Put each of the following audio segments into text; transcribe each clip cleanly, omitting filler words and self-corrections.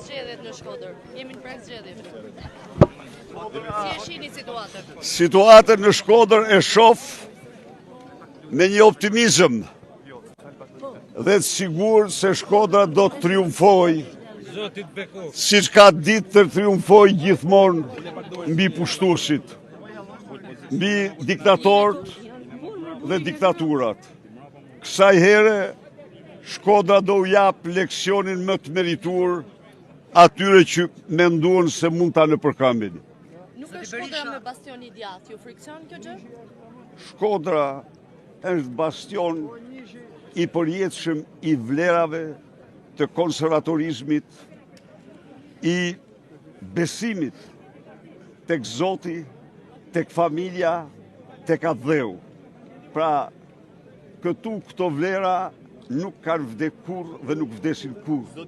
Zgjedhjet në Shkodër. Jemi në prag zgjedhjeve. Si e shihni situatën? Situatën në Shkodër e shof me një optimizëm dhe të sigurt se Shkodra do të triumfojë siç ka ditë të triumfojë gjithmonë mbi pushtuesit, mbi diktatorët dhe diktaturat. Kësaj here, Shkodra do u japë leksionin më të merituar atyre që menduan se mund ta nëpërkëmbin. Nuk është Shkodra më bastion i djathtë, ju frikëson kjo gjë? Shkodra është bastion i përjetshëm i vlerave të konservatorizmit, i besimit tek Zoti, tek familja, tek atdheu. Pra, këtu këto vlera nuk kanë vdek kurrë dhe nuk vdesin kurrë.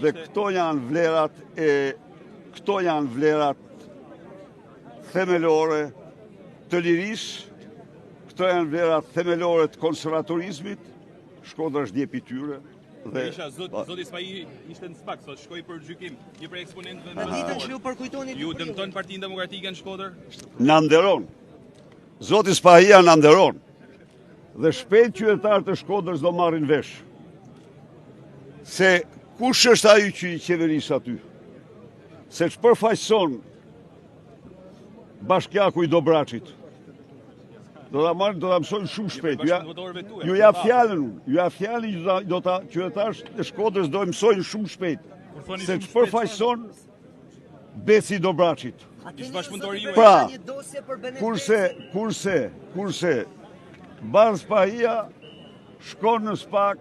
Dhe këto janë vlerat e këto janë vlerat themelore të lirisë, këto janë vlerat themelore të konservatorizmit, Shkodra është djepi i tyre. Dhe Berisha, zot, zoti Spahi ishte në SPAK, sot shkoi për gjykim, një prej eksponentëve më të ditën që ju përkujtoni Ju dëmton Partinë Demokratike në Shkodër? Na nderon. Zoti Spahia na nderon. Dhe shpejt qytetarët e Shkodrës do marrin vesh. Se kush është ai që i qeveris aty? Se ç'përfaqëson bashkiaku i Dobraçit. Do ta marrin, do ta mësojnë shumë shpejt. Ju ja, ju jap fjalën unë, ju jap fjalën që do ta qytetarët e Shkodrës do e mësojnë shumë shpejt. Se ç'përfaqëson Beci i Dobraçit. Pra, kurse, kurse, kurse, Bardh Spahia shkon në SPAK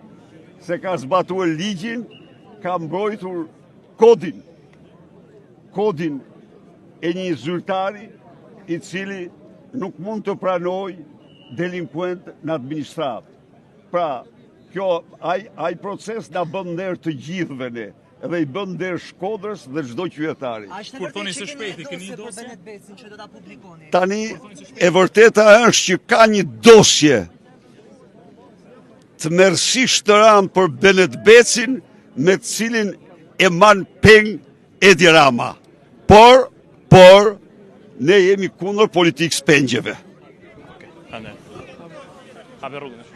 se ka zbatuar ligjin, ka mbrojtur kodin. Kodin e një zyrtari i cili nuk mund të pranojë delinkuentë në administratë. Pra, kjo, ai, ai proces na bën nder të gjithëve ne, dhe i bën nder Shkodrës dhe çdo qytetari. Kur thoni së shpejti, keni një dosje? Tani, e vërteta është që ka një dosje tmerrësisht të rëndë për Benet Becin, me të cilin e mban peng Edi Rama. Por, por, ne jemi kundër politikës pengjeve. Okej, okay, Hape rrugën.